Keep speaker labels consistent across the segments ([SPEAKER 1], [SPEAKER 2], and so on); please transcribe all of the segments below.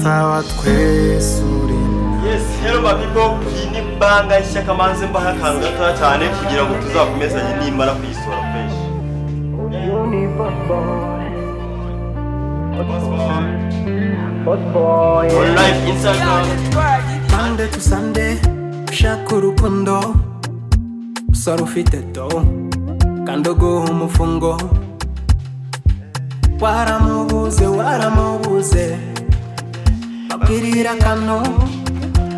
[SPEAKER 1] Data wa twese uri.
[SPEAKER 2] Yes, hello my people. Iyi ni banger nshya. Kamanze mbaha akantu gatoya cyane kugira ngo tuzakomezanye nimara kuyisohora fresh.
[SPEAKER 3] Uni boss boy,
[SPEAKER 2] Boss boy.
[SPEAKER 3] Boss boy.
[SPEAKER 2] On live Instagram.
[SPEAKER 1] Monday to Sunday ushaka urukundo, usora ufite do kandi uguha umufungo. Waramubuze, waramubuze, babwirira akantu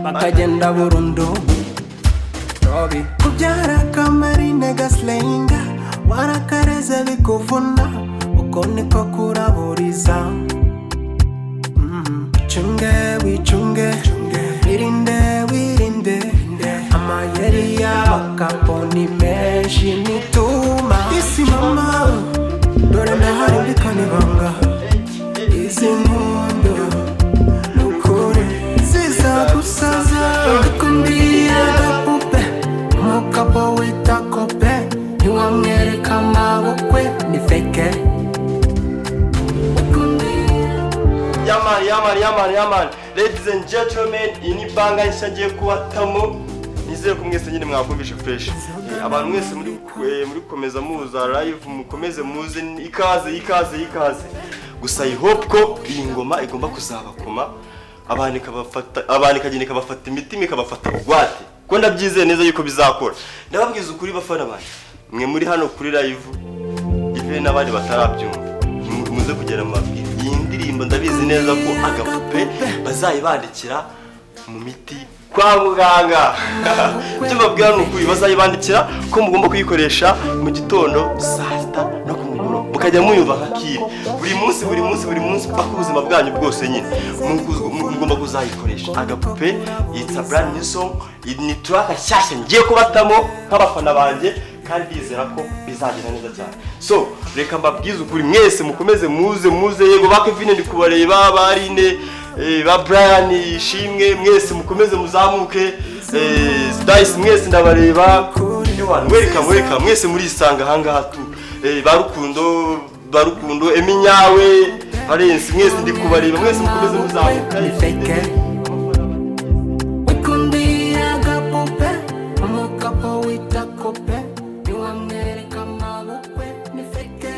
[SPEAKER 1] bakagenda burundu. Robi kubyara kamarine gasilenga, warakareze bikuvuna, uko niko kuraburiza. Chunge wicunge, wirinde, wirinde amayeri y'abakapo ni menshi nituma isi. Mama, dore ndahari mbikana ibanga. Izi nkundo nukuri zizagusaza. Ukundiye agapupe, umugabo wita kope, ntiwamwereka amabukwe, ni fake.
[SPEAKER 2] Yeah man, yeah man, yeah man, yeah man. Ladies and gentlemen, iyi ni banger nshya ngiye kubatamo. Nizere ko mwese nyine mwakumvishe fresh. Abantu mwese muri gukomeza muza live, mukomeze muze, ikaze, ikaze, ikaze. Gusa I hope ko iyi ngoma igomba kuzabakoma abantu, ikabafata abantu, ikagenda ikabafata imitima, ikabafata bugwate, ko ndabyizeye neza yuko bizakora. Ndababwiza ukuri, bafana banjye mwe muri hano kuri live, even n'abandi batarabyumva, muze kugera mu mabwire iyi ndirimbo. Ndabizi neza ko agapupe bazayibandikira mu miti kwa muganga. Icyo mbabwira ni ukuri, bazayibandikira ko mugomba kuyikoresha mu gitondo, saa sita no ku mugoroba, mukajya muyumva nka kiri buri munsi, buri munsi, buri munsi, paka ubuzima bwanyu bwose nyine mugomba kuzayikoresha. Agapupe, it's a brand new song, ni track nshyashya ngiye kubatamo nk'abafana banjye, kandi ndizera ko bizagenda neza cyane. So reka mbabwize ukuri, mwese mukomeze muze, muze. Yego, ba Kevin ndi kubareba, ba Aline, ba Brian Ishimwe, mwese mukomeze muzamuke. Dice, mwese ndabareba. Ewana, welcome, welcome mwese, murisanga ahangaha tu. Ba Rukundo, ba Rukundo Eminyawe Valence, mwese ndi kubareba, mwese mukomeze muzamuke.
[SPEAKER 1] Ni fake. Wikundiye agapupe, umugabo wita kope, ntiwamwereka amabukwe, ni fake.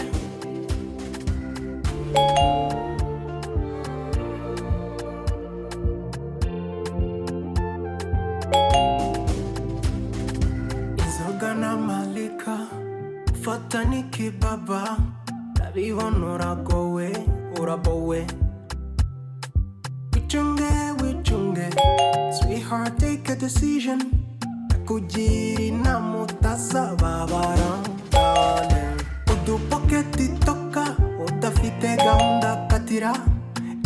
[SPEAKER 1] Inzoga n'amalika, fata n'ikibaba, ndabibona uragowe, urabowe. Wicunge, wicunge, sweetheart, take a decision. Kugira inama utazababara. Udupoketi toka, udafite gahunda katira.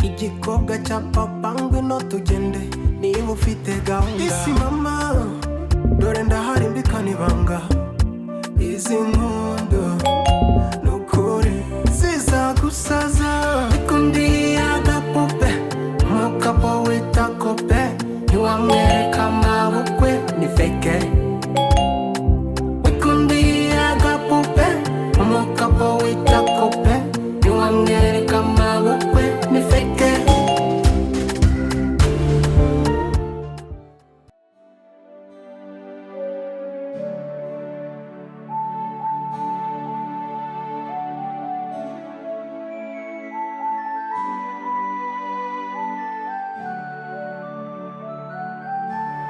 [SPEAKER 1] Igikobwa cya papa, ngwino tugende niba ufite gahunda. Isi mama, dore ndahari mbikana ibanga. Izi nkundo nukuri zizagusaza. Ikundiye agapupe, umugabo wita kope, ntiwamwereka amabukwe, ni fake. Wikundiye agapupe, umugabo wita kope, ntiwamwereka amabukwe, ni fake.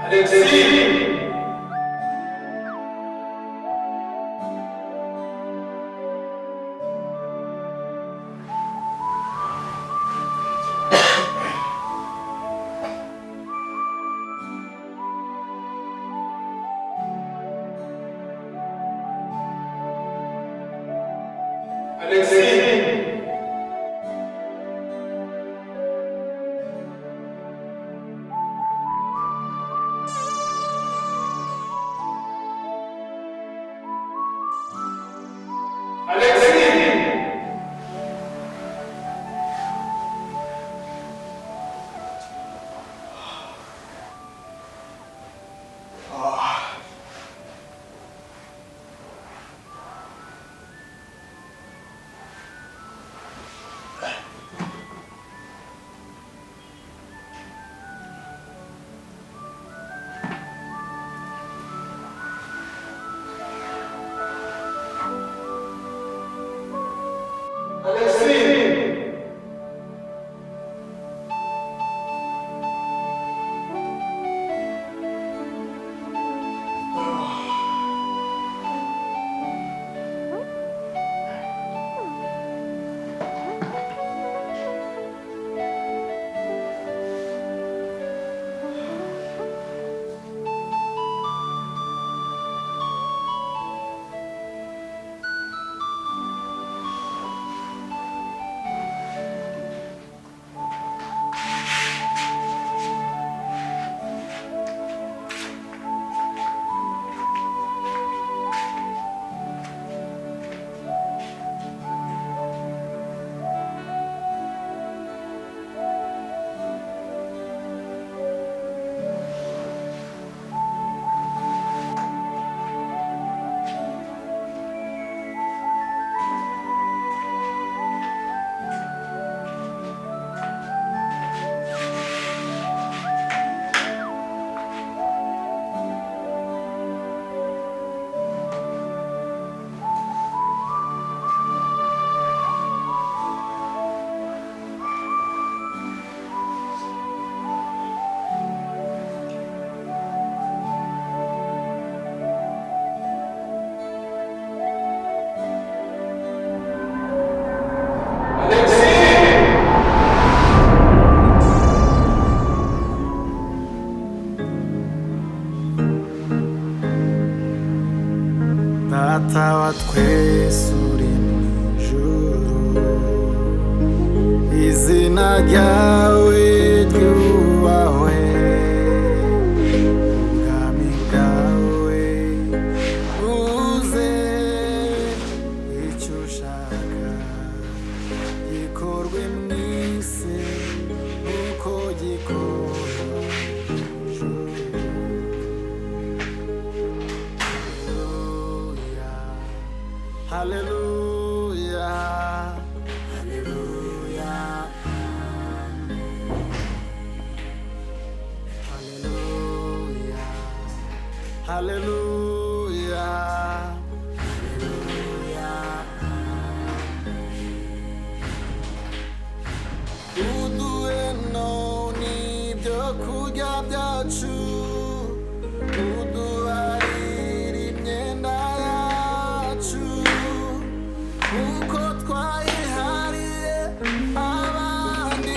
[SPEAKER 4] Alexis! Alexis!
[SPEAKER 1] Data wa twese uri mu ijuru, izina ryawe ryubahwe, ubwami bwawe buze, icyo ushaka gikorwe mu isi uko gikorwa mu ijuru. Hallelujah, hallelujah, hallelujah, hallelujah, hallelujah. Uduhe none ibyo kurya byacu, uduharire imyenda yacu, uko twayihariye abandi,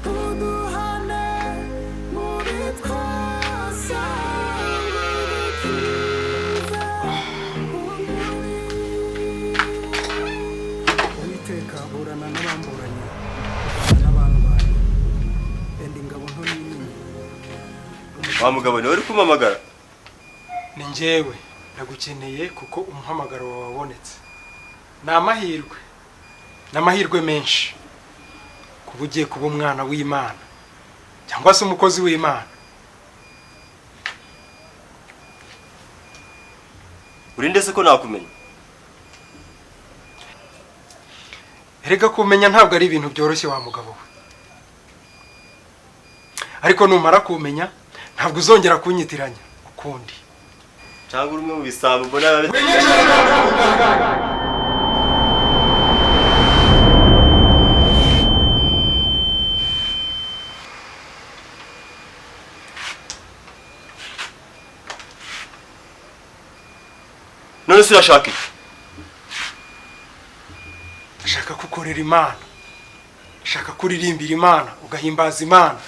[SPEAKER 1] uduhane muri twose, udukize umubi.
[SPEAKER 5] Uwiteka, burana n'abamburanye, urwana n'abandwanya, enda ingabo nto n'inini.
[SPEAKER 2] Wa mugabo, niwe uri kumpamagara?
[SPEAKER 4] Ni njyewe ndagukeneye, kuko umuhamagaro wawe wabonetse. Ni amahirwe, ni amahirwe menshi kuba ugiye kuba umwana w'Imana cyangwa se umukozi w'Imana.
[SPEAKER 2] Urinde se ko nakumenya?
[SPEAKER 4] Erega kumenya ntabwo ari ibintu byoroshye, wa mugabo we, ariko numara kumenya ntabwo uzongera kunyitiranya ukundi.
[SPEAKER 2] Cyangwa uri umwe mu bisambo mbona biba? None se urashaka iki?
[SPEAKER 4] Ashaka kukorera Imana, ashaka kuririmbira Imana, ugahimbaza Imana,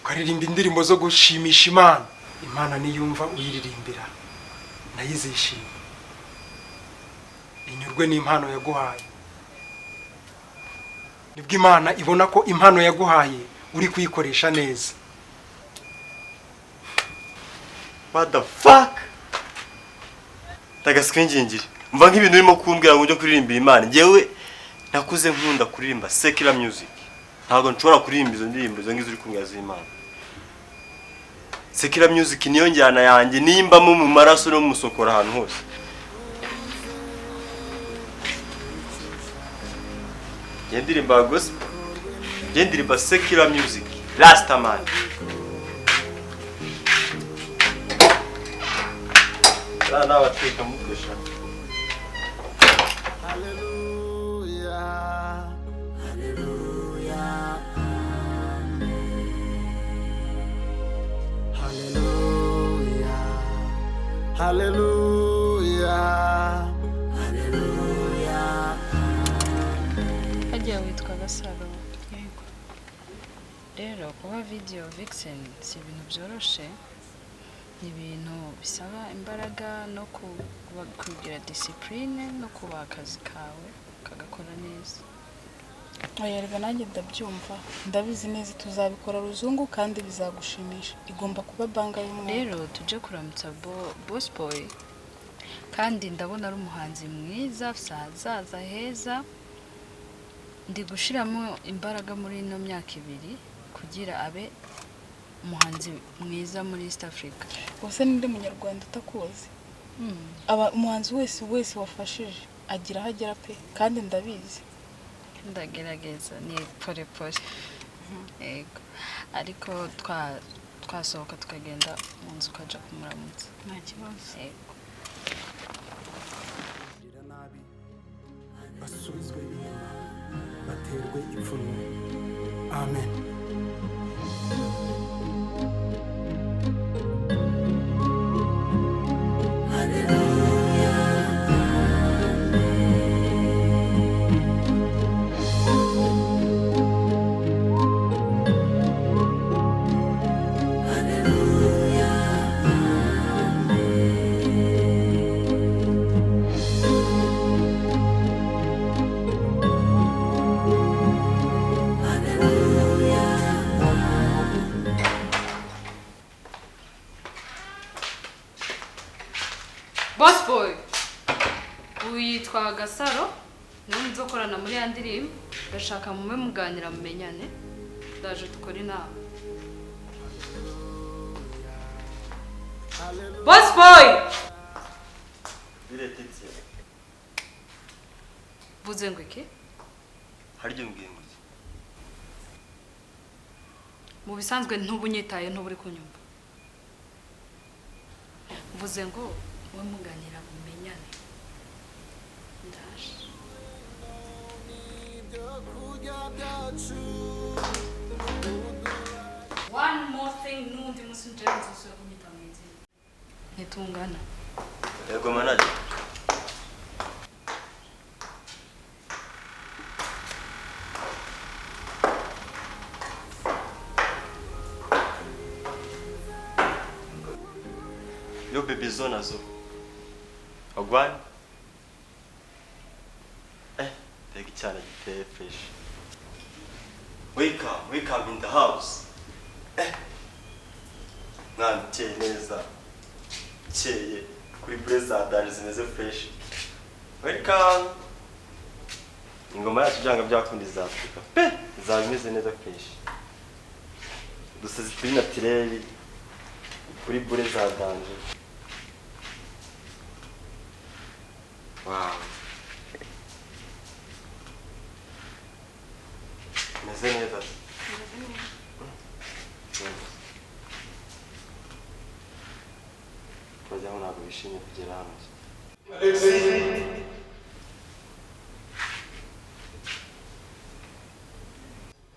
[SPEAKER 4] ukaririmba indirimbo zo gushimisha Imana. Imana niyumva uyiririmbira nayo izishima, inyurwe n'impano yaguhaye. Nibwo Imana ibona ko impano yaguhaye uri kuyikoresha neza.
[SPEAKER 2] What the fuck? Ndagaswingingire. Mva nk'ibintu urimo kumbwira ngo ujye kuririmbira Imana. Njyewe nakuze nkunda kuririmba secular music. Ntabwo nshobora kuririmba izo ndirimbo izo ngizo uri kumbwira z'Imana. Secular music niyo njyana yanjye, nimbamo mu maraso no mu musokoro ahantu hose. Njye ndirimba gospel. Njye ndirimba secular music. Rastaman. Ah, nabateka mutwe sha.
[SPEAKER 1] Hallelujah, hallelujah, hallelujah, hallelujah, hallelujah.
[SPEAKER 6] Hagiye witwa Gasaro? Yego. Rero kuba video vixen si ibintu byoroshe, ni ibintu bisaba imbaraga no kugira discipline no kubaha akazi kawe ukagakora neza.
[SPEAKER 7] Oya reka, nanjye ndabyumva, ndabizi neza, tuzabikora ruzungu kandi bizagushimisha. Igomba kuba banger y'umwaka.
[SPEAKER 6] Rero tujye kuramutsa Boss Boy, kandi ndabona ari umuhanzi mwiza, afite ahazaza heza. Ndi gushiramo imbaraga muri ino myaka 2 kugira abe umuhanzi mwiza muri East Africa.
[SPEAKER 7] Ubuse ninde munyarwanda utakuzi? Aba umuhanzi wese wese wafashije agira aho agera pe, kandi ndabizi.
[SPEAKER 6] Ndagerageza, ni pole pole, yego, ariko twasohoka tukagenda mu nzu ukaja kumuramutsa.
[SPEAKER 7] Nta kibazo.
[SPEAKER 6] Yego.
[SPEAKER 5] Girira nabi basubizwe inyuma, baterwe ipfunwe. Amen.
[SPEAKER 6] Boss boy. Uyu yitwa Gasaro, niwe muzokorana muri ya ndirimbo, ndashaka mube muganira mumenyane. Ndaje dukora inama. Boss boy!
[SPEAKER 2] Biretitse.
[SPEAKER 6] Vuze ngo iki?
[SPEAKER 2] Haryo mbwiye ngo iki?
[SPEAKER 6] Mu bisanzwe ntubunyitaye ntuburi kunyumva. Mvuze ngo mube muganira mumenyane. Ndaje. One more thing n'undi munsi nje nzusubira kunyita mu izina. Ntitungana.
[SPEAKER 2] Yego manager. Yo bebe zona zo. Ogwan. Mbega icyana giteye fresh. Wake up, wake up in the house. Mwana ukeye neza. Ukeye kuri blazer danje zimeze fresh. Welcome. Ingoma yacu byanga byakunda izafurika pe izaba imeze neza fresh. Dusazi turi naturel kuri bure za danje. Wow. Meze neza. Bajyaho ntabwo bishimye kugera hano.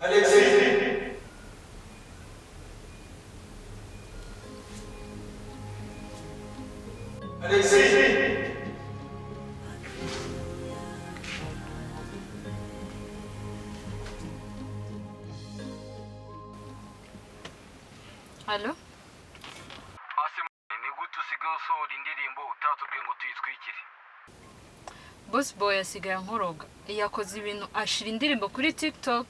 [SPEAKER 2] Alexis. Alexis.
[SPEAKER 6] Allo?
[SPEAKER 8] Ni gute usigaye usohora indirimbo utatubwiye ngo tuyitwikire?
[SPEAKER 6] Boss boy asigaye ankoroga. Yakoze ibintu ashira indirimbo kuri TikTok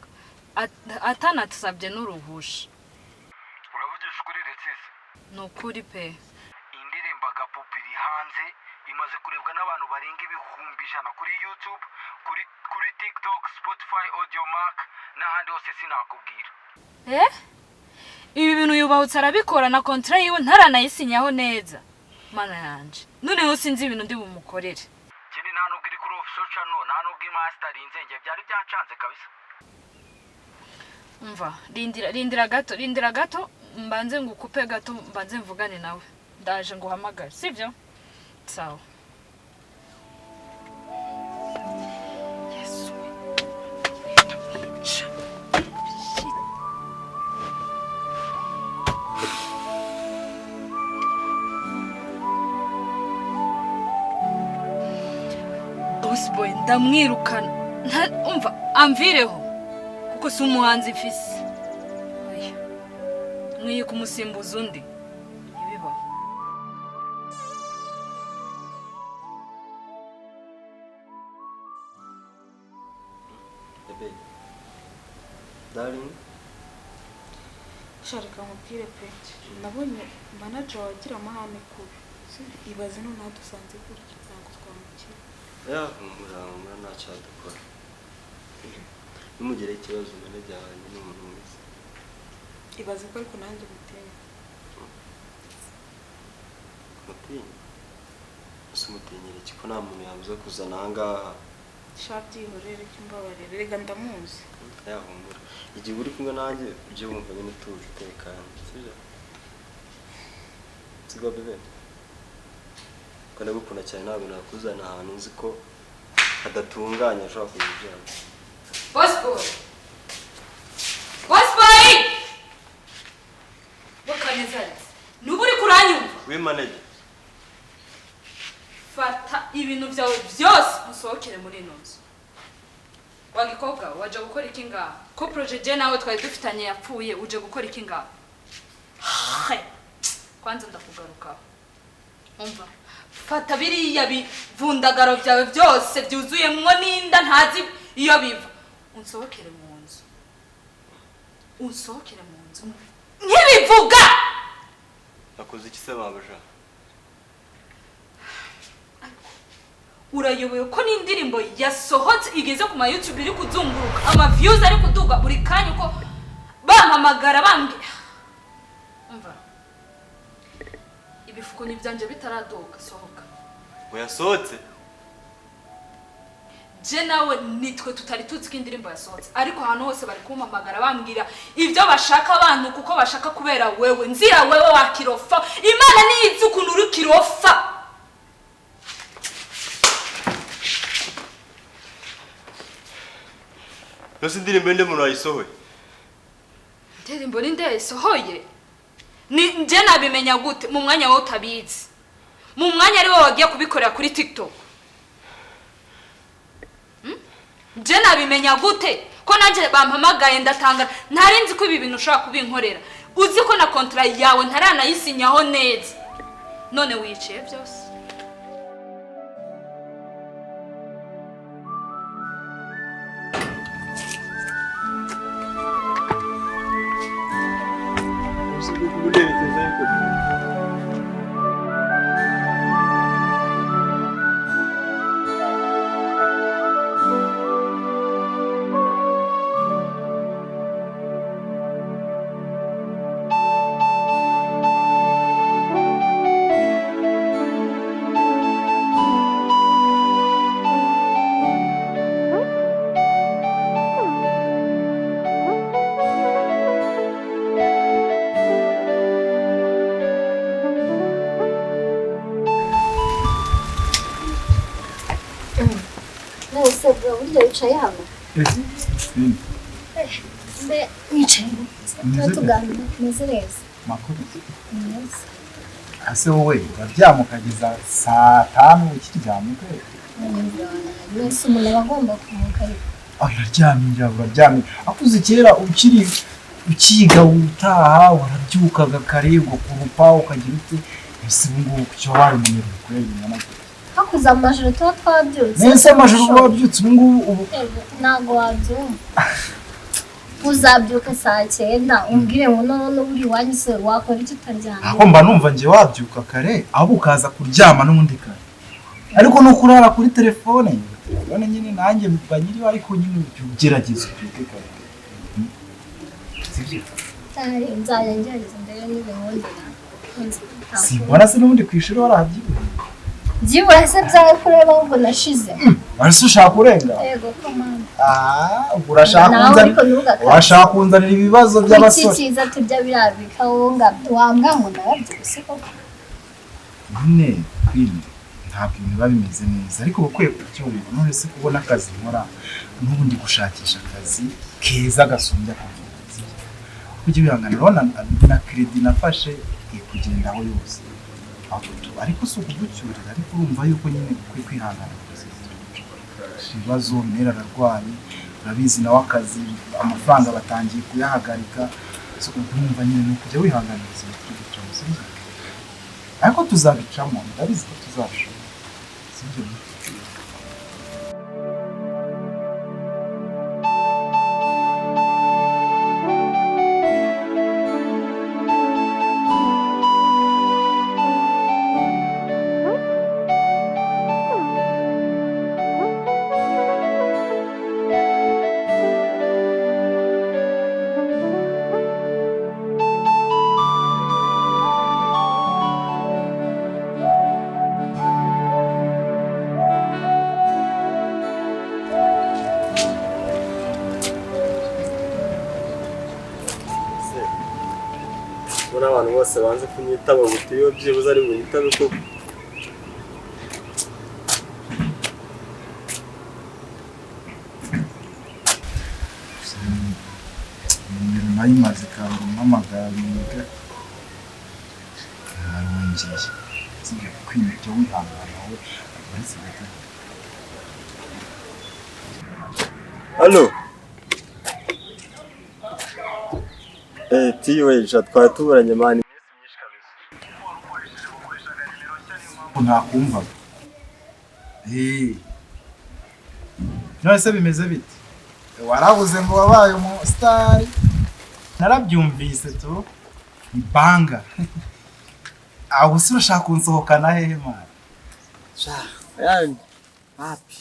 [SPEAKER 6] atanatusabye n'uruhusha.
[SPEAKER 8] Uravugisha ukuri Lexis?
[SPEAKER 6] Ni ukuri pe.
[SPEAKER 8] Indirimbo Agapupa iri hanze imaze kurebwa n'abantu barenga 100,000 kuri YouTube, kuri TikTok, Spotify, Audiomack n'ahandi hose sinakubwira.
[SPEAKER 6] Ibi bintu yubahutse arabikora na contrat yiwe ntaranayisinyaho neza. Mana yanje. Noneho sinzi ibintu ndi bumukorere.
[SPEAKER 8] Kini nta nubwo iri kuri official channel, nta nubwo imasterinze, nge byari byancanze kabisa.
[SPEAKER 6] Umva, rindira gato, mbanze ngukupe gato, mbanze mvugane nawe. Ndaje nguhamagare, sivyo? Sawa. Yesu. Boss boy ndamwirukana. Umva, amvireho. Kuko si umuhanzi mfise. Oya. Nkwiye kumusimbuza undi. Ntibibaho.
[SPEAKER 2] Bebe. Darling.
[SPEAKER 7] Sharika nkubwire pe. Nabonye manager wagira amahane kubi. Ibaze noneho dusanze gutya ntabwo twamukira.
[SPEAKER 2] Ya, humura ntacyo dukora. Nimugire ikibazo manager wanjye ni umuntu mwiza.
[SPEAKER 7] Ibaze ko ariko nanjye mutinya.
[SPEAKER 2] Mutinya? Ese umutinyira iki ko nta muntu yabuza kuzana aha ngaha?
[SPEAKER 7] Sha byihorere cy'imbabarire, rega ndamuzi.
[SPEAKER 2] Ya humura. Igihe uri kumwe nanjye ujye wumva nyine utuje utekanye, sibyo? Sibyo bebe? Ko ndagukunda cyane ntabwo nakuzana ahantu nzi ko hadatunganye ashobora kugira ibyago.
[SPEAKER 6] Boss boy. Boss boy! Wakaneza. Nubu uri kuranyumva?
[SPEAKER 2] We manager.
[SPEAKER 6] Fata ibintu byawe byose usohokere muri ino nzu. Wagikobwa waje gukora iki ngaha? Ko projet je nawe twari dufitanye yapfuye uje gukora iki ngaha? Kwanza ndakugaruka. Umva. Fata biriya bivundagaro byawe byose byuzuyemwo n'inda ntazi iyo biva. Unsohokere mu nzu. Unsohokere mu nzu. Nkibivuga!
[SPEAKER 2] Nakoze iki se babaja?
[SPEAKER 9] Urayobewe ko n'indirimbo yasohotse igeze ku ma YouTube iri kuzunguruka, ama views ari kuduga buri kanya uko bampamagara bambwira. Umva, ibifukunyi byanje bitaraduka, sohoka.
[SPEAKER 2] Ngo yasohotse?
[SPEAKER 9] Je nawe nitwe tutari tuzi ko indirimbo yasohotse, ariko ahantu hose bari kumpamagara bambwira ibyo bashaka abantu kuko bashaka kubera wewe. Nzira wewe wa kirofa, Imana niyizi ukuntu uri kirofa.
[SPEAKER 2] Nose indirimbo nde muntu wayisohoye?
[SPEAKER 9] Indirimbo ninde yayisohoye? Ni nje nabimenya gute mu mwanya wowe utabizi? Mu mwanya ari wowe wagiye kubikorera kuri TikTok. Nje nabimenya gute ko nanje bampamagaye ndatanga, ntari nzi ko ibi bintu ushobora kubinkorera. Uzi ko na contrat yawe ntaranayisinyaho neza, none wiciye byose.
[SPEAKER 10] Burya wicaye hano? Mbe wicaye tuganira, meze neza.
[SPEAKER 11] Makuru ase wowe uraryama ukageza saa 5 ukiryamye kweli?
[SPEAKER 10] Mwese umuntu aba agomba kuruhuka ariko.
[SPEAKER 11] Uraryamye, uraryamye. Akuze kera ukiri ukiga utaha warabyukaga kare ugakurupa ukagira ute, ese ubu ngubu kuki wabaye umunebwe kweli mwana?
[SPEAKER 10] Hakuze amajoro tuba twabyutse.
[SPEAKER 11] Nese amajoro uba wabyutse ubu ngubu ubu?
[SPEAKER 10] Ntabwo wabyumva. Uzabyuka saa 9 umbwire ngo none uri iwanyu se wakora icyo utaryamye.
[SPEAKER 11] Aho mba numva ngiye wabyuka kare ahubwo ukaza kuryama n'ubundi kare. Ariko no kurara kuri telefone. None nyine nanjye mba nyiri ariko nyine ugerageza ubyuke kare. Sibyo?
[SPEAKER 10] Nzajya ngerageza ndebe niba nkongera.
[SPEAKER 11] Simbona se n'ubundi kwishuri warahabyibuye.
[SPEAKER 10] Byibura se byawe kureba ahubwo nashize.
[SPEAKER 11] Ariko ushaka kurenga?
[SPEAKER 10] Yego ko mama.
[SPEAKER 11] Urashaka kunzanira ibibazo by'abasore.
[SPEAKER 10] Iki cyiza turya birabika wowe wambwa ngo narabyuse koko.
[SPEAKER 11] Nyine Queen ntabwo ibintu biba bimeze neza ariko ukwiye kubyumva. None se kubona akazi nkora n'ubundi gushakisha akazi keza gasumbya akazi. Kujya wihangana urabona na credit nafashe ikugendaho yose. Ariko si ukugucyurira ariko urumva yuko nyine ukwiye kwihangana. Ibibazo mera ararwaye urabizi nawe akazi amafaranga batangiye kuyahagarika, so urumva nyine ni ukujya wihangana ubuzima turi sibyo? Ariko tuzabicamo, ndabizi ko tuzabishobora, sibyo?
[SPEAKER 2] Abantu bose banze kunyitaba buti iyo byibuze ari bunyitabe koko.
[SPEAKER 11] Nimero nayimaze kampamagara niga arongeye sibyo Queen jya wihangana wowe uretse gato.
[SPEAKER 2] Allo tiwe twari tuburanye mani.
[SPEAKER 11] Ntakumva. None se bimeze bite? Warabuze ngo wabaye umu star. Narabyumvise tu. Ni banga. Aho se urashaka kunsohokana hehe mani?
[SPEAKER 2] Sha, yani Hapi.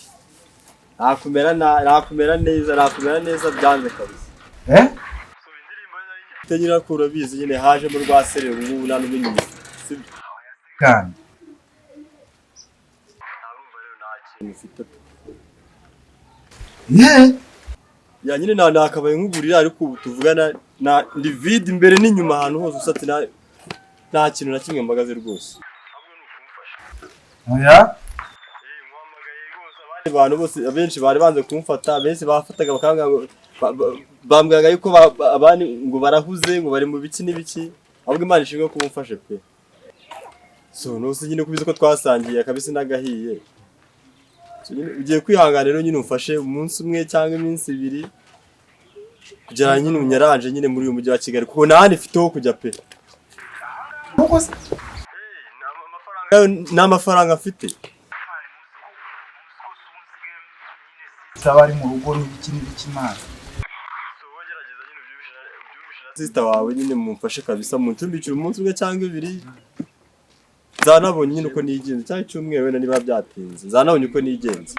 [SPEAKER 2] Nakumera na nakumera neza, nakumera neza byanze kabisa.
[SPEAKER 11] Eh?
[SPEAKER 2] Tenyira ko urabizi nyine haje mu rwa serere ubu nta n'ubinyuma. Sibyo?
[SPEAKER 11] Kandi
[SPEAKER 2] Mfite.
[SPEAKER 11] Yeah.
[SPEAKER 2] Ya nyine na nakabaye nkugurira, ariko ubu tuvugana na ndi vide imbere n'inyuma ahantu hose usatse na nta kintu na kimwe mbagaze rwose.
[SPEAKER 11] Oya.
[SPEAKER 2] Abantu bose abenshi bari banze kumfata, abenshi bafataga bakambwira ngo bambwiraga yuko abandi ngo barahuze ngo bari mu biki n'ibiki, ahubwo Imana ishimwe ko umufashe pe. So nose nyine kubizi ko twasangiye akabisi n'agahiye. So nyine ugiye kwihangana rero nyine umfashe umunsi umwe cyangwa iminsi ibiri kugira nyine unyaranje nyine muri uyu mujyi wa Kigali, kuko nta handi mfite ho kujya pe. Nta mafaranga mfite.
[SPEAKER 11] Saba ari mu rugo n'ibiki n'ibiki Imana.
[SPEAKER 2] Sister wawe nyine mumfashe kabisa, muncumbikire umunsi umwe cyangwa ibiri, nzanabonye nyine uko nigenza, cyangwa icyumweru wenda niba byatinze nzanabonye uko nigenza.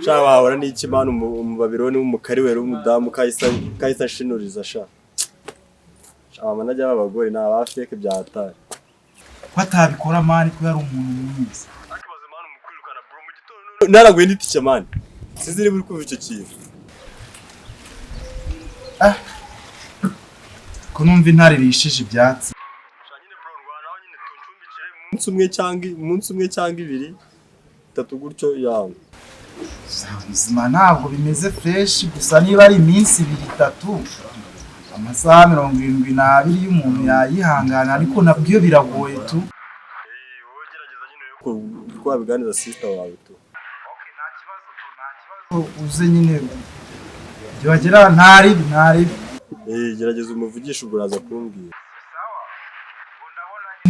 [SPEAKER 2] Sha wahora n'iki man, umubabironi w'umukari wera w'umudamu kahise ashinuriza sha. Sha manajya b'abagore ni aba fake byatari.
[SPEAKER 11] Ko atabikora man, ko yari umuntu mwiza.
[SPEAKER 2] Naraguye n'itike man, sinzi niba uri kumva icyo kintu.
[SPEAKER 11] Ah. Ko numva intare irishije ibyatsi.
[SPEAKER 2] Umunsi umwe cyangwa ibiri itatu gutyo yawe.
[SPEAKER 11] Ubuzima ntabwo bimeze fresh, gusa niba ari iminsi ibiri itatu, amasaha 72 y'umuntu yayihangana, ariko nabwo biragoye tu.
[SPEAKER 2] Ko wabiganiriza sister wawe tu.
[SPEAKER 11] Uze nyine byagera ntari ntari.
[SPEAKER 2] Gerageza umuvugishe ubwo uraza kumbwira.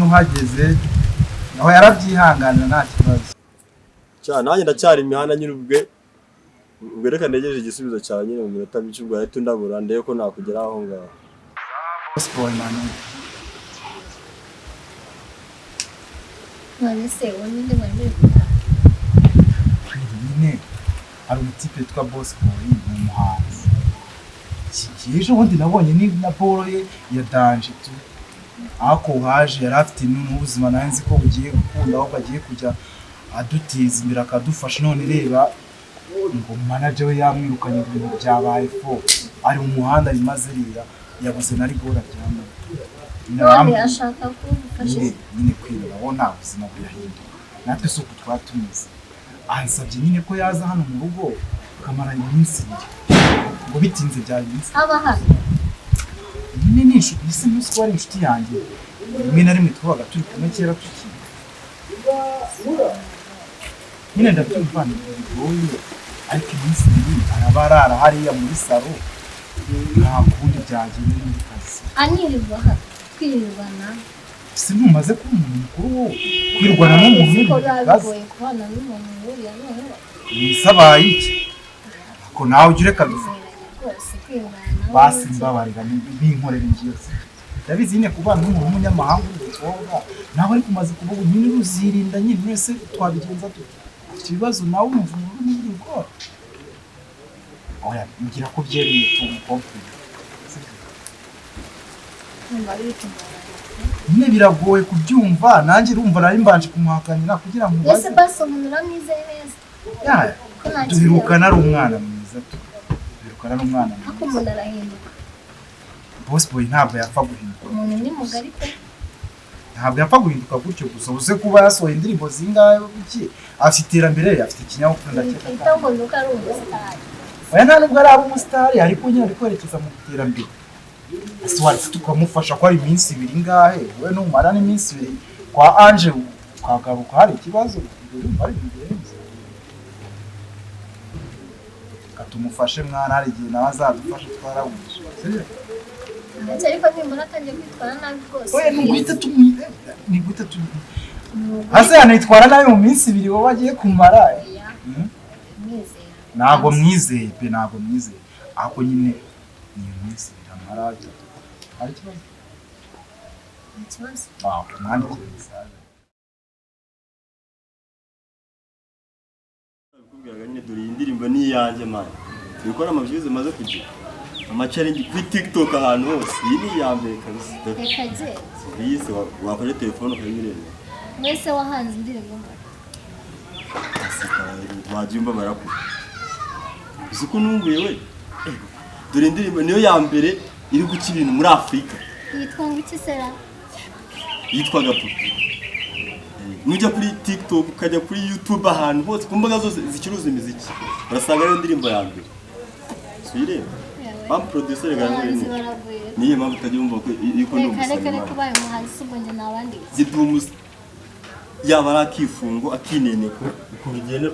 [SPEAKER 11] Uhageze aho yarabyihanganira nta kibazo.
[SPEAKER 2] Cya nanjye ndacyari imihanda nyine ubwe reka ntegereje igisubizo cyawe nyine mu minota mike, ubwo ahita undabura ndebe ko nakugera aho ngaho.
[SPEAKER 10] None se uwo ninde mwari muri kumwe?
[SPEAKER 11] Nyine hari umutipe witwa Boss Boy, ni umuhanzi. Ejo bundi nabonye ni na boro ye ya danje tu. Ako haje yari afite n'ubuzima nari nzi ko bugiye gukunda, ahubwo agiye kujya adutiza imbere akadufasha, none reba ngo manager we yamwirukanye, ibintu byabaye fo, ari mu muhanda bimaze rira yabuze na rigora aryamamo.
[SPEAKER 10] None ashaka ko umufasha?
[SPEAKER 11] Nyine kwireba wo nta buzima burahinduka, natwe si uku twatumize. Ansabye nyine ko yaza hano mu rugo akamara iminsi ibiri, ngo bitinze byaba iminsi.
[SPEAKER 10] Aba hano?
[SPEAKER 11] Nyine ni inshuti, ese ntuzi ko ari inshuti yanjye, rimwe na rimwe twabaga turi kumwe kera tukiri. Nyine ndabyumva ni bigoye, ariko iminsi ibiri araba arara hariya muri saro, nta kundi byagenda muri kazi.
[SPEAKER 10] Anirirwa hano, twirirwana.
[SPEAKER 11] Si ntumaze kuba umuntu mukuru wowe, kwirwana n'umuntu
[SPEAKER 10] bigoye kubana n'umuntu nk'uriya noneho.
[SPEAKER 11] Wisabaye iki? Ko nawe ujya ureka dufate. Basi mbabarira binkorera ingiyo. Ndabizi nyine kubana n'umuntu w'umunyamahanga w'umukobwa, nawe ariko umaze kuvuga nyine uruzirinda nyine mwese twabigenza dute? Afite ibibazo nawe umva umuntu n'ibiri gukora. Oya, ngira ko byemeye tumukompe. Nyine biragoye kubyumva, nanjye urumva nari mbanje kumuhakanira kugira ngo
[SPEAKER 10] Ese basi umuntu uramwizeye neza?
[SPEAKER 11] Duherukana ari umwana mwiza tu. Duherukana ari umwana mwiza.
[SPEAKER 10] Ariko umuntu arahinduka.
[SPEAKER 11] Boss Boy ntabwo yapfa guhinduka.
[SPEAKER 10] Umuntu ni mugari pe.
[SPEAKER 11] Ntabwo yapfa guhinduka gutyo gusa, uze kuba yasohoye indirimbo zingahe iki, afite iterambere, afite ikinyabupfura ndakeka.
[SPEAKER 10] Wita ngo nuko ari umusitari.
[SPEAKER 11] Oya nta nubwo ari umusitari, ariko nyine ari kwerekeza mu iterambere. Ese waretse tukamufasha ko ari iminsi ibiri ngahe, wowe numara n'iminsi ibiri kwa Ange ukagaruka hari ikibazo, urumva ari birenze. Katumufashe mwana, hari igihe nawe azadufasha twarabuze.
[SPEAKER 10] Ndetse ariko nimbona atangiye kwitwara nabi rwose.
[SPEAKER 11] Oya niguhita Ase yanitwara nabi mu minsi ibiri wowe agiye kumara. Ntabwo mwizeye pe, ntabwo mwizeye. Ako nyine ni iminsi ibiri amara. Hari ikibazo?
[SPEAKER 10] Ikibazo.
[SPEAKER 11] Ah, mwandikire message.
[SPEAKER 2] Indirimbo ni iyanjye, man. Turi kubona ama views maze kugira, ama challenge kuri TikTok, ahantu hose. Iyi ni iya mbere kabisa.
[SPEAKER 10] Reka genda.
[SPEAKER 2] Iyi se wafashe telefone ukayireba.
[SPEAKER 10] Mwese wahanze indirimbo mba?
[SPEAKER 2] Wagiye umbabara ko uzi ko nunguye we. Dore indirimbo niyo ya mbere iri guca ibintu muri Afurika.
[SPEAKER 10] Yitwa ngo iki sera?
[SPEAKER 2] Yitwa Gapupe. Nujya kuri TikTok, ukajya kuri YouTube, ahantu hose ku mbuga zose zicuruza imiziki, urasanga ariyo ndirimbo ya mbere. Si uyireba mpamvu producer
[SPEAKER 10] Abahanzi baragwira.
[SPEAKER 2] Niyo mpamvu utajya wumva ko yuko ndi
[SPEAKER 10] Reka, reka.
[SPEAKER 2] umusani.
[SPEAKER 10] Reka, ubaye umuhanzi si ubwo njye nabandi?
[SPEAKER 2] Zidumusa yaba ari akifungo, akineneko, ukuntu ugenda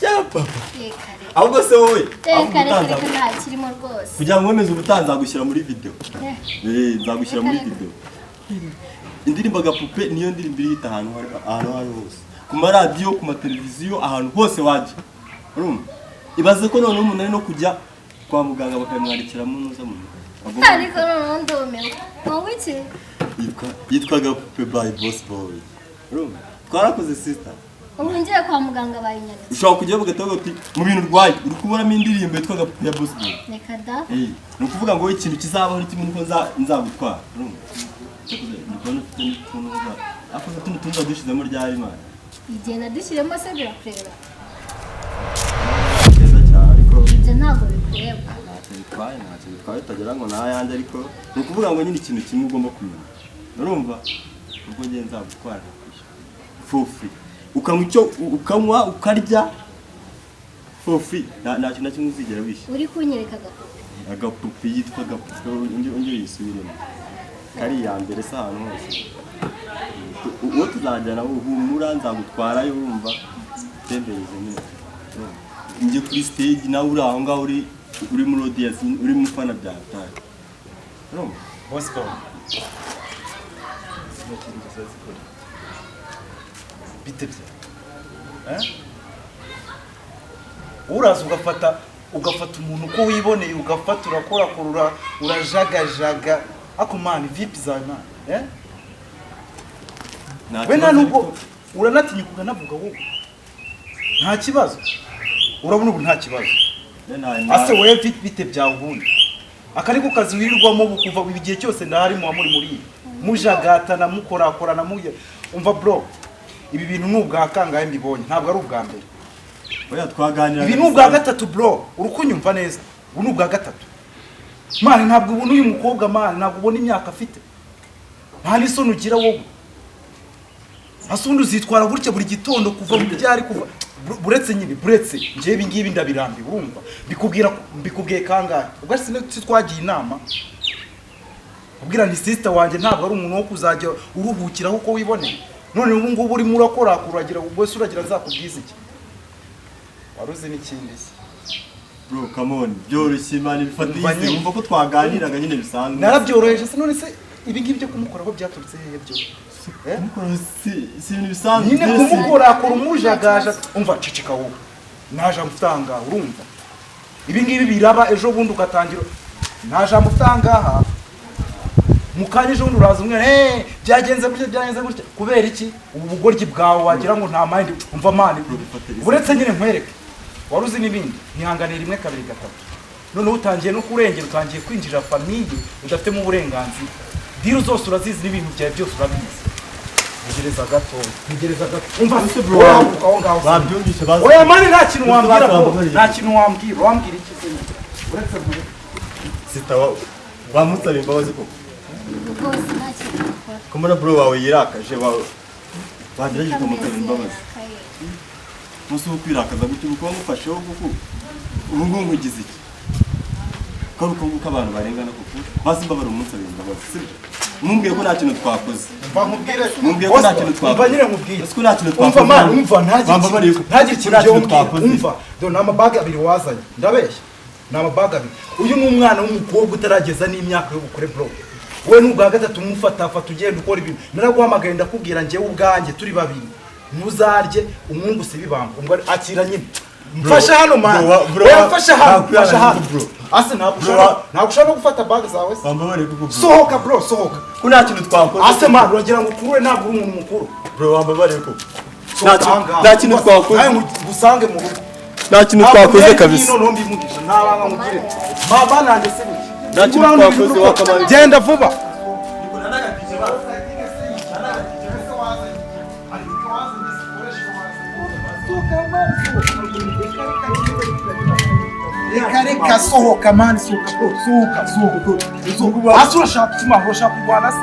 [SPEAKER 2] ya papa.
[SPEAKER 10] Reka, reka.
[SPEAKER 2] Ahubwo se wowe, ahubwo
[SPEAKER 10] Reka, reka.
[SPEAKER 2] ubutanza
[SPEAKER 10] Reka, nta kirimo rwose.
[SPEAKER 2] kugira ngo wemeze, ubutaha nzagushyira muri video. Nzagushyira muri
[SPEAKER 10] Reka, reka.
[SPEAKER 2] video. Indirimbo Agapupe niyo ndirimbo irihita ahantu ahantu aho ari hose, ku maradiyo, ku mateleviziyo, ahantu hose wajya. Urumva, ibaze ko noneho umuntu ari no kujya kwa muganga bakabimwandikiramo nuza mu
[SPEAKER 10] Ariko noneho ndumiwe, ngo iki?
[SPEAKER 2] Yitwa Gapupe by Boss Boy. Urumva twarakoze, sister.
[SPEAKER 10] Ubu ngiye kwa muganga bayinyanditse?
[SPEAKER 2] Ushobora kujyayo bagahita bavuga ati: "Mu bintu urwaye uri kubonamo indirimbo yitwa Gapupe ya Boss Boy."
[SPEAKER 10] Reka da.
[SPEAKER 2] Ni ukuvuga ngo ikintu kizabaho ni kimwe, nuko nzagutwara. Urumva, cyakoze ndi kubona ufite n'utuntu ariko tuno tuntu dushyizemo ryari, man?
[SPEAKER 10] Igenda dushyiremo se birakureba?
[SPEAKER 2] Keza cyane, ariko
[SPEAKER 10] Ibyo ntabwo bikureba.
[SPEAKER 2] Ntacyo bitwaye, ntacyo bitwaye, utagira ngo ni ayanjye. Ariko ni ukuvuga ngo nyine ikintu kimwe ugomba kumenya, urumva, ubwo ngiye nzagutwara nkakwishyura for free, ukanywa icyo ukanywa, ukarya for free, nta kintu na kimwe uzigera wishyura.
[SPEAKER 10] Uri kunyereka agapupe?
[SPEAKER 2] Agapupe, yitwa Agapupe. Undi uyisubiremo, kari iya mbere se ahantu hose. Uwo tuzajyana, humura, nzagutwarayo, urumva, tembereze nyine. Urumva? Njye kuri stage, nawe uri aho ngaho, uri muri audience, uri mu fana bya hatari, urumva?
[SPEAKER 11] Boss Boy, zino kintu zikora bite bya eh? Uraza ugafata umuntu uko wiboneye, ugafata, urakorakorura, urajagajaga. Ako man, vipi zawe, man, eh?
[SPEAKER 2] Nta
[SPEAKER 11] We nta
[SPEAKER 2] kibazo.
[SPEAKER 11] nubwo
[SPEAKER 2] Ariko
[SPEAKER 11] uranatinyuka ukanavuga wowe nta kibazo. Urabona ubu nta kibazo. Ase wowe bite byawe ubundi? Aka niko kazi wirirwamo ubu kuva igihe cyose ndahari, muba muri ibi, mujagatana, mukorakorana, muye. Umva bro, ibi bintu ni ubwa kangahe mbibonye? Ntabwo ari ubwa mbere.
[SPEAKER 2] Oya, twaganiraga.
[SPEAKER 11] Ibi ni ubwa gatatu bro, uri kunyumva neza? Ubu ni ubwa gatatu, man. Ntabwo ubona uyu mukobwa, man? Ntabwo ubona imyaka afite? Nta n'isoni ugira wowe? Ase ubundi uzitwara gutya buri gitondo kuva mu byari kuva buretse nyine, buretse njyewe ibi ngibi ndabirambiwe. Urumva, mbikubwira, mbikubwiye kangahe? Ubwo si twagiye inama, ubwira nti sister wanjye ntabwo ari umuntu wo kuzajya uruhukiraho uko wiboneye. None ubu ngubu urimo urakora, uragira ubwo se uragira nzakubwiza iki? Wari uzi n'ikindi se?
[SPEAKER 2] Bro, come on, byoroshye, man, bifata
[SPEAKER 11] Umva
[SPEAKER 2] easy.
[SPEAKER 11] nyine.
[SPEAKER 2] Wumva ko twaganiraga nyine bisanzwe.
[SPEAKER 11] Narabyoroheje se? None se ibi ngibi byo kumukoraho byaturutse hehe byo? Eh?
[SPEAKER 2] Kumukora si ibintu bisanzwe.
[SPEAKER 11] Nyine
[SPEAKER 2] Mbese-
[SPEAKER 11] kumukorakora umujagaja. Umva, ceceka wowe, nta jambo ufite ahangaha. Urumva, ibi ngibi biraba ejo bundi ugatangira. Nta jambo ufite ahangaha. Mu kanya ejo bundi uraza umwana, byagenze gutya, byagenze gutya. Kubera iki ubu bugoryi bwawe wagira ngo nta mind? Umva man, uretse nyine nkwereke. Wari uzi n'ibindi? Ntihanganira rimwe, kabiri, gatatu, noneho utangiye no kurengera, utangiye kwinjira famille udafitemo uburenganzira. Deal zose urazizi n'ibintu byawe byose urabizi. Ntegereza gato, ntegereza gato. Umva
[SPEAKER 2] Ese bro,
[SPEAKER 11] wowe haguruka aho ngaho se.
[SPEAKER 2] Babyumvise bazi.
[SPEAKER 11] Oya man, nta kintu wambwira bro.
[SPEAKER 2] Bambabariye.
[SPEAKER 11] Nta kintu wambwira. Wambwira iki se? Uretse nkwereke.
[SPEAKER 2] Sister wa wamusaba imbabazi koko?
[SPEAKER 10] Rwose nta kintu nakora.
[SPEAKER 2] Ko mbona bro wawe yirakaje, wawe wagerageje ukamusaba imbabazi? Umunsi wo kwirakaza gutyo, ubu kuba mufasheho kuko ubu ngubu nkugize iki? Ko ari uko nguko abantu barengana koko? Basi mbabara, umunsabira imbabazi, sibyo? Mumbwiye ko nta kintu twakoze.
[SPEAKER 11] Umva nkubwire.
[SPEAKER 2] Mumbwiye ko nta kintu
[SPEAKER 11] Umva
[SPEAKER 2] twakoze.
[SPEAKER 11] nyine nkubwire.
[SPEAKER 2] Ese ko nta kintu
[SPEAKER 11] Umva
[SPEAKER 2] twakoze?
[SPEAKER 11] man, umva, ntagire
[SPEAKER 2] Wambabariye
[SPEAKER 11] ikintu
[SPEAKER 2] ko
[SPEAKER 11] ntagire ikintu
[SPEAKER 2] nta
[SPEAKER 11] ugiye
[SPEAKER 2] kintu
[SPEAKER 11] umbwira.
[SPEAKER 2] twakoze.
[SPEAKER 11] Umva, dore ni amabaga abiri wazanye. Ndabeshya? Ni amabaga abiri. Uyu ni umwana w'umukobwa utarageza n'imyaka y'ubukure bro. We ni ubwa gatatu umufatafata, ugenda ukora ibintu. Naraguhamagaye ndakubwira njyewe ubwanjye turi babiri, ntuzarye umwungu si ibibamba. Ubwo akira nyine, mfasha hano man.
[SPEAKER 2] Bro,
[SPEAKER 11] Oya, mfasha hano, mfasha hano.
[SPEAKER 2] bro.
[SPEAKER 11] Ase ntabwo
[SPEAKER 2] Bro,
[SPEAKER 11] ushobora, ntabwo ushobora no gufata bag zawe se?
[SPEAKER 2] Wambabariye koko bro?
[SPEAKER 11] Sohoka bro, sohoka.
[SPEAKER 2] Ko nta kintu twakoze.
[SPEAKER 11] Ase man, uragira ngo ukurure? Ntabwo uri umuntu mukuru.
[SPEAKER 2] Bro, wambabariye koko?
[SPEAKER 11] Sohoka ahangaha.
[SPEAKER 2] Nta kintu twakoze.
[SPEAKER 11] Nawe ngusange mu rugo.
[SPEAKER 2] Nta kintu twakoze kabisa.
[SPEAKER 11] Noneho mbimugisha nta banga mugire. Baba nanjye se biki?
[SPEAKER 2] Nta kintu twakoze wakamara.
[SPEAKER 11] Genda vuba. Reka reka sohoka man, sohoka sohoka sohoka. Asa urashaka ikima, urashaka kurwana se?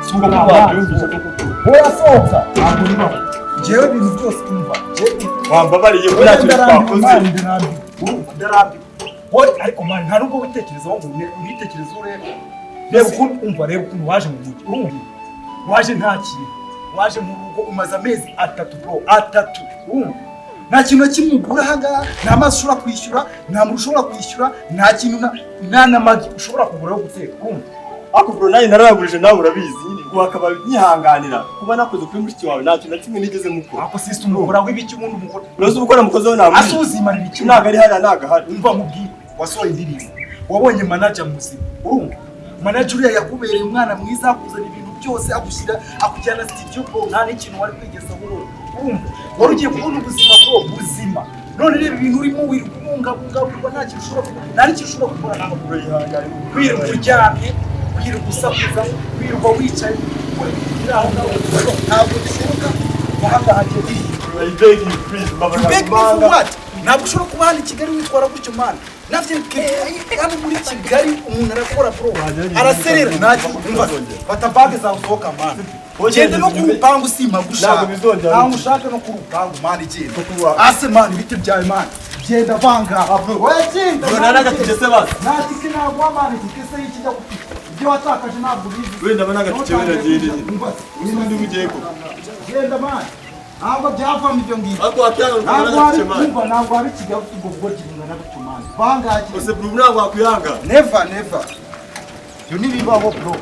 [SPEAKER 11] Sohoka oya sohoka. Ntabwo bibaho. Njyewe ibintu byose umva.
[SPEAKER 2] Wambabariye ko nta kintu twakoze.
[SPEAKER 11] Ndarambiwe. Wowe ariko man nta nubwo witekerezaho ngo unitekereze urebe. Reba ukuntu umva, reba ukuntu waje mu mujyi. Urumva? Waje nta kintu. Waje mu rugo umaze amezi 3 bro, 3. Urumva? Nta kintu na kimwe ugura aha ngaha, nta mazi ushobora kwishyura, nta muntu ushobora kwishyura, nta kintu nta n'amagi ushobora kugura yo guteka. Urumva?
[SPEAKER 2] Ariko bro nanjye nararagurije nawe urabizi nyine wakaba nyihanganira kuba nakoze kuri mushiki wawe nta kintu na kimwe nigeze mukora.
[SPEAKER 11] Ako sisi umukora w'ibiki ubundi umukora.
[SPEAKER 2] Uroze ubukora mukozi we ntabwo.
[SPEAKER 11] Asuzimarira iki?
[SPEAKER 2] Ntabwo ari hariya ntabwo ahari.
[SPEAKER 11] Umva nkubwire, wasohoye indirimbo, wabonye manager muzima. Urumva? Manager uriya yakubereye umwana mwiza, akuzana ibintu byose, agushyira akujyana studio bro, nta n'ikintu wari kwigeza wowe. Urumva? Wari ugiye kubona ubuzima bro, buzima. None reba ibintu urimo wirirwa ubungabunga nta kintu ushobora gukora, nta n'ikintu ushobora gukora nawe bro yihangane. Wirirwa uryamye, wirirwa usakuza, wirirwa wicaye, ukora ibintu biri aho ngaho. Ntabwo bishoboka ahangaha hagiye.
[SPEAKER 2] I beg you please,
[SPEAKER 11] You beg me for what? Ntabwo ushobora kuba hano i Kigali witwara gutyo man. Navyo hano muri Kigali umuntu arakora bro, araserera nta kintu. Umva, fata bag zawe usohoka man. Genda no ku rupangu simpagushaka. Ntabwo ushaka no ku rupangu man, genda. Ase man ibiti byawe man. Genda vanga. Oya genda.
[SPEAKER 2] Bro naragatije se basi.
[SPEAKER 11] Nta tike ntabwo man, itike se y'ikijya gufite. Ibyo watakaje ntabwo ubizi.
[SPEAKER 2] Wenda bana gatike wenda genda. Usundi ugiye ko.
[SPEAKER 11] Genda man. Ntabwo byavamo ibyo ngibyo.
[SPEAKER 2] Ariko wakwihangana ukabona agatike man.
[SPEAKER 11] Umva ntabwo waba ikigali ufite ubwo bugoryi bungana gutyo man. Vanga.
[SPEAKER 2] Ose bro ntabwo wakwihangana.
[SPEAKER 11] Never never. Ibyo ntibibaho bro.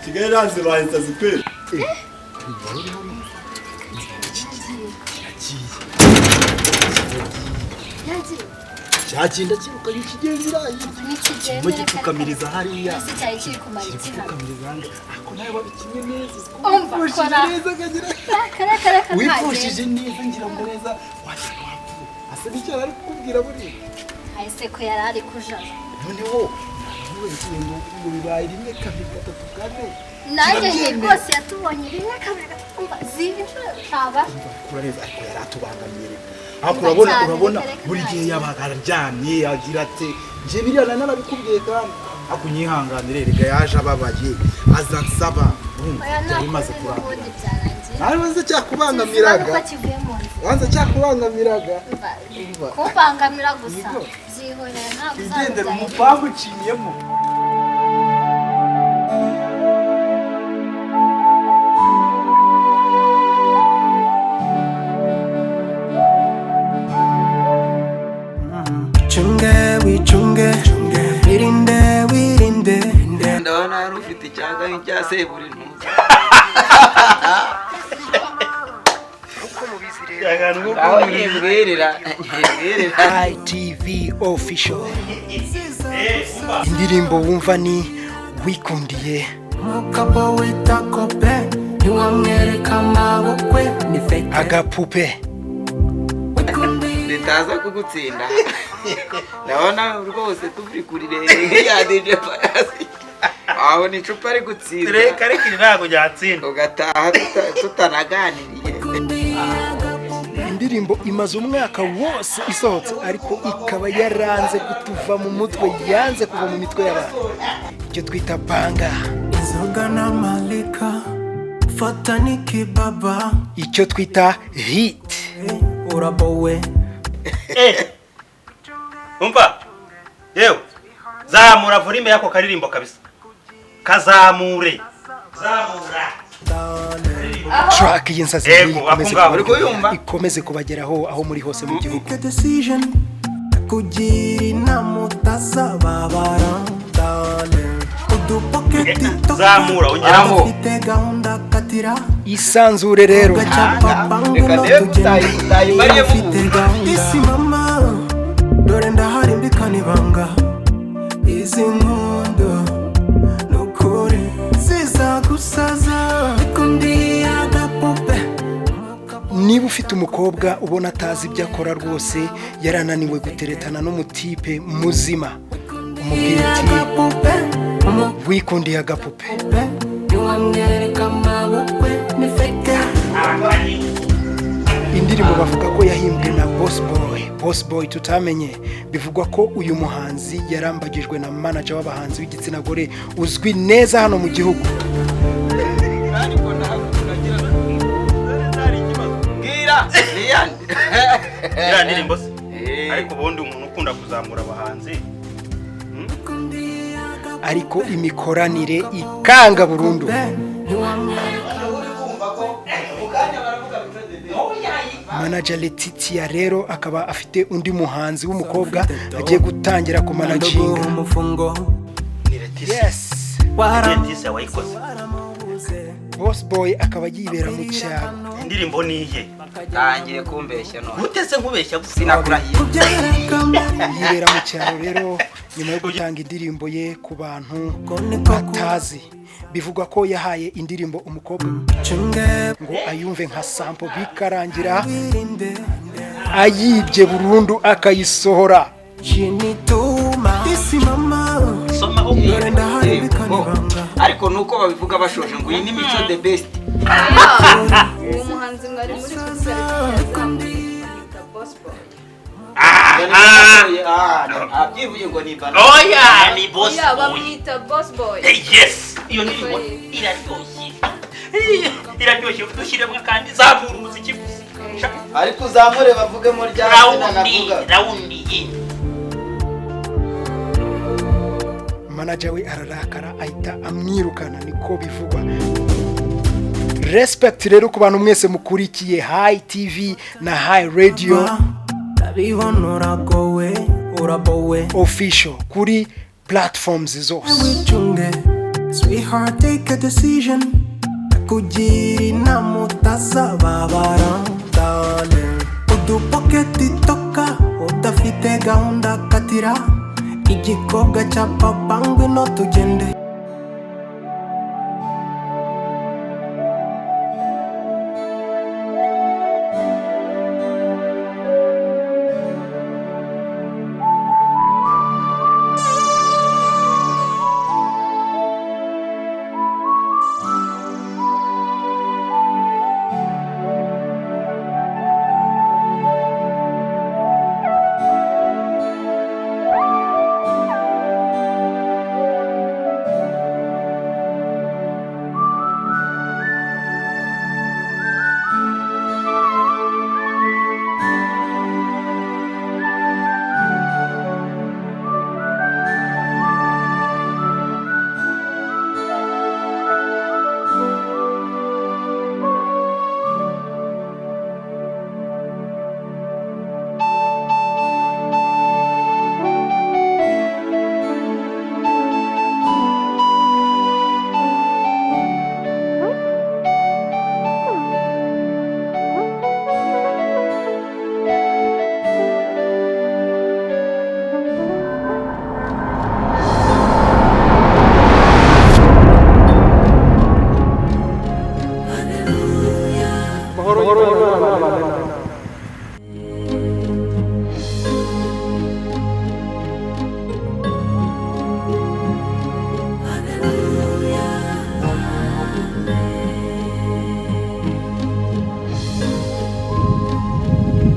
[SPEAKER 2] Kigali ranze bahita zikwera.
[SPEAKER 11] Cyagenda kiruka ikigenzi irayi. Kirimo gipfukamiriza hariya.
[SPEAKER 10] Ese cyari kiri kumara iki hano?
[SPEAKER 11] Gipfukamiriza hano. Ako nawe wabikinye neza.
[SPEAKER 10] Umva kora.
[SPEAKER 11] Neza kagira.
[SPEAKER 10] Kare kare.
[SPEAKER 11] Wipfushije neza ngira ngo neza washaka wapfuye. Ase nicyo yari kukubwira buriya.
[SPEAKER 10] Ese ko yari ari kujaja.
[SPEAKER 11] Noneho ngo ngo bibaye 1 2 3 4.
[SPEAKER 10] Nanjye nti rwose yatubonye 1 2 3 umva ziba inshuro taba.
[SPEAKER 11] Kura neza ariko yari atubangamiye reka. Ariko urabona buri gihe yabaga aryamye agira ate nje biriya narabikubwiye kandi akunyihanganire rega yaje ababaye aza nsaba byari bimaze kurangira. Nawe cyakubangamiraga. Wanze cyakubangamiraga.
[SPEAKER 10] Kubangamira gusa. Byihorera ntabwo
[SPEAKER 11] uzagendera umupangu uciyemo.
[SPEAKER 1] Chunge wichunge, wirinde wirinde.
[SPEAKER 12] Ndabona hari ufite icyanga nk'icya Seburintuza. Aho nyibwirira
[SPEAKER 4] ITV official. Indirimbo wumva ni wikundiye.
[SPEAKER 1] Mukabo wita kope, ntiwamwereka amabokwe ni fake.
[SPEAKER 4] Agapupe.
[SPEAKER 12] Ritaza kugutsinda. Ndabona rwose turi kurire ya DJ Payasi. Aho ni icupa ari gutsinda.
[SPEAKER 13] Reka reka ntabwo ryatsinda.
[SPEAKER 12] Ugataha tutanaganiriye.
[SPEAKER 4] Indirimbo imaze umwaka wose isohotse ariko ikaba yaranze kutuva mu mutwe, yanze kuva mu mitwe y'abantu. Icyo twita banga.
[SPEAKER 1] Inzoga n'amalika, fata n'ikibaba.
[SPEAKER 4] Icyo twita hit.
[SPEAKER 1] Urabowe.
[SPEAKER 13] Umva yewe zamura volume yako karirimbo kabisa. Kazamure. Zamura.
[SPEAKER 4] Track y'insazi ikomeze kubageraho aho muri hose mu gihugu.
[SPEAKER 13] Zamura ongeramo.
[SPEAKER 4] Isanzure rero.
[SPEAKER 12] Reka ndebe utayimariye
[SPEAKER 1] mu. Dore ndahari mbikana ibanga. Izi nkundo nukuri zizagusaza.
[SPEAKER 4] Niba ufite mukobwa ubona atazi ibyo akora rwose, yarananiwe guteretana n'umutipe muzima, umubwira ati wikundiye agapupe. Indirimbo bavuga ko yahimbwe na Boss Boy. Boss Boy tutamenye, bivugwa ko uyu muhanzi yarambagijwe na manager w'abahanzi w'igitsina gore uzwi neza hano mu gihugu.
[SPEAKER 13] Iriya ndirimbo se, ariko ubundi umuntu ukunda kuzamura abahanzi,
[SPEAKER 4] ariko imikoranire ikanga burundu. Manager Letitia rero akaba afite undi muhanzi w'umukobwa agiye gutangira kumanaginga. Yes,
[SPEAKER 13] Letitia wayikoze.
[SPEAKER 4] Boss Boy akaba yibera mu cyaro.
[SPEAKER 13] Indirimbo ni iye.
[SPEAKER 12] Tangiye kumbeshya none.
[SPEAKER 13] Gute se nkubeshya?
[SPEAKER 12] Sinakurahiye.
[SPEAKER 4] Yibera mu cyaro rero nyuma yo gutanga indirimbo ye ku bantu batazi. Bivugwa ko yahaye indirimbo umukobwa ngo ayumve nka sample, bikarangira ayibye burundu akayisohora.
[SPEAKER 12] Ariko nuko babivuga bashoje ngo iyi ni Mico the best.
[SPEAKER 6] Uwo muhanzi mwari muri kuvuga Boss Boy.
[SPEAKER 12] Abyivuye ngo ni bana.
[SPEAKER 13] Oya, ni Boss Boy.
[SPEAKER 6] Bamwita Boss Boy.
[SPEAKER 13] Yes, iyo ndirimbo iraryoshye. Iraryoshye, dushyiremo kandi zamura umuziki gusa.
[SPEAKER 12] Ariko uzamure bavuge muri rya zina navuga.
[SPEAKER 13] Raundi ye.
[SPEAKER 4] Manager we ararakara ahita amwirukana, niko bivugwa. Respect rero ku bantu mwese mukurikiye High TV na High Radio Official kuri platforms zose.
[SPEAKER 5] Sweetheart, take a decision. Kugira inama utazababara, darling. Udupoketi toka udafite gahunda, katira igikobwa cya papa ngwino tugende.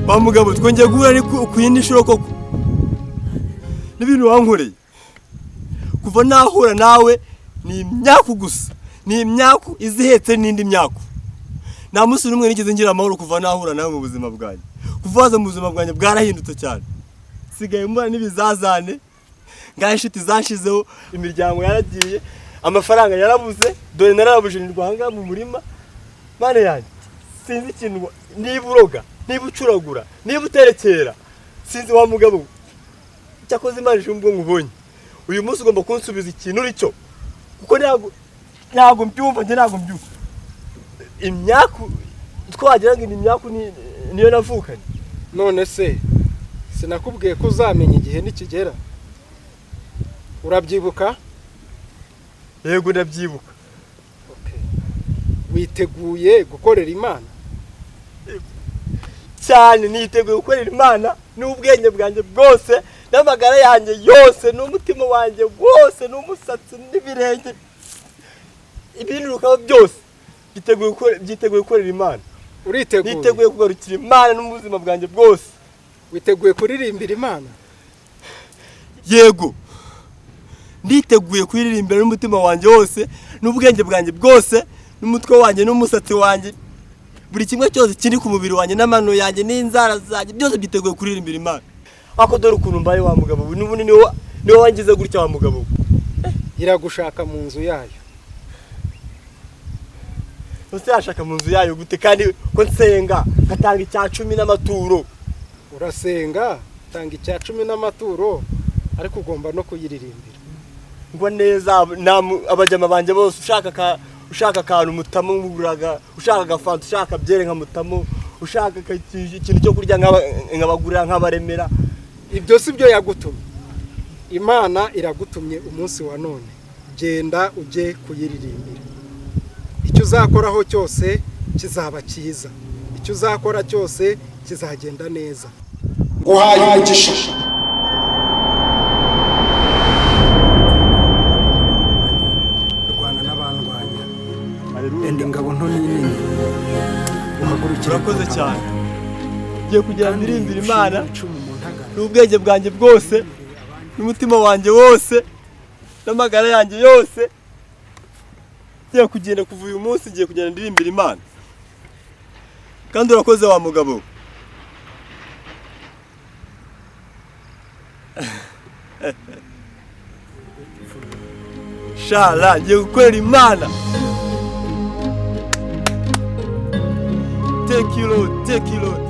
[SPEAKER 2] Wa mugabo twongeye guhura ari ku yindi nshuro koko, n'ibintu wankoreye kuva nahura nawe ni imyaku gusa, ni imyaku izihetse n'indi myaku. Nta munsi n'umwe nigeze ngira amahoro kuva nahura nawe mu buzima bwanjye. Kuva waza mu buzima bwanjye bwarahindutse cyane, sigaye mbona n'ibizazane, ngaho inshuti zanshizeho, imiryango yaragiye, amafaranga yarabuze, dore narabujinirwa aha ngaha mu murima. Mana yanjye, sinzi ikintu, niba uroga, niba ucuragura, niba uterekera, sinzi wa mugabo. Cyakoze Imana ishimwe ubwo nkubonye. Uyu munsi ugomba kunsubiza ikintu uri cyo, kuko ntabwo mbyumva, njye ntabwo mbyumva. Imyaku twagira ngo ni imyaku niyo navukanye.
[SPEAKER 4] None se sinakubwiye ko uzamenya igihe nikigera? Urabyibuka?
[SPEAKER 2] Yego ndabyibuka.
[SPEAKER 4] Okay. Witeguye gukorera Imana?
[SPEAKER 2] Cyane niteguye gukorera Imana n'ubwenge bwanjye bwose n'amagara yanjye yose n'umutima wanjye wose n'umusatsi n'ibirenge ibintu bikaba byose byiteguye gukorera Imana.
[SPEAKER 4] Uriteguye?
[SPEAKER 2] Niteguye kugarukira Imana n'ubuzima bwanjye bwose.
[SPEAKER 4] Witeguye kuririmbira Imana?
[SPEAKER 2] Yego, nditeguye kuyiririmbira n'umutima wanjye wose n'ubwenge bwanjye bwose n'umutwe wanjye n'umusatsi wanjye, buri kimwe cyose kiri ku mubiri wanjye n'amano yanjye n'inzara zanjye byose byiteguye kuririmbira Imana. Ako dore ukuntu mbaye wa mugabo we, n'ubundi niwe wangize gutya wa mugabo we.
[SPEAKER 4] Iragushaka mu nzu yayo.
[SPEAKER 2] Ese yashaka mu nzu yayo gute kandi ko nsenga ngatanga icya 10 n'amaturo?
[SPEAKER 4] Urasenga tanga icya 10 n'amaturo, ariko ugomba no kuyiririmbira.
[SPEAKER 2] Ngo neza abajama banje bose ushaka akantu mutamo nguraga, ushaka agafanta, ushaka byere nka mutamo, ushaka ikintu cyo kurya nkabagurira nkabaremera.
[SPEAKER 4] Ibyo si byo yagutumye. Imana iragutumye umunsi wa none, genda ujye kuyiririmbira. Icyo uzakoraho cyose kizaba cyiza, icyo uzakora cyose kizagenda neza.
[SPEAKER 11] Nguhaye umugisha.
[SPEAKER 5] Rwana n'abandwanya, enda ingabo nto n'inini, uhagurukire.
[SPEAKER 2] Urakoze cyane. Ngiye kugira ngo ndirimbire Imana n'ubwenge bwanjye bwose n'umutima wanjye wose n'amagara yanjye yose. Ngiye kugenda kuva uyu munsi, ngiye kugenda ndirimbira Imana. Kandi urakoze wa mugabo. Shala, ngiye gukorera Imana. Take you Lord, take you Lord.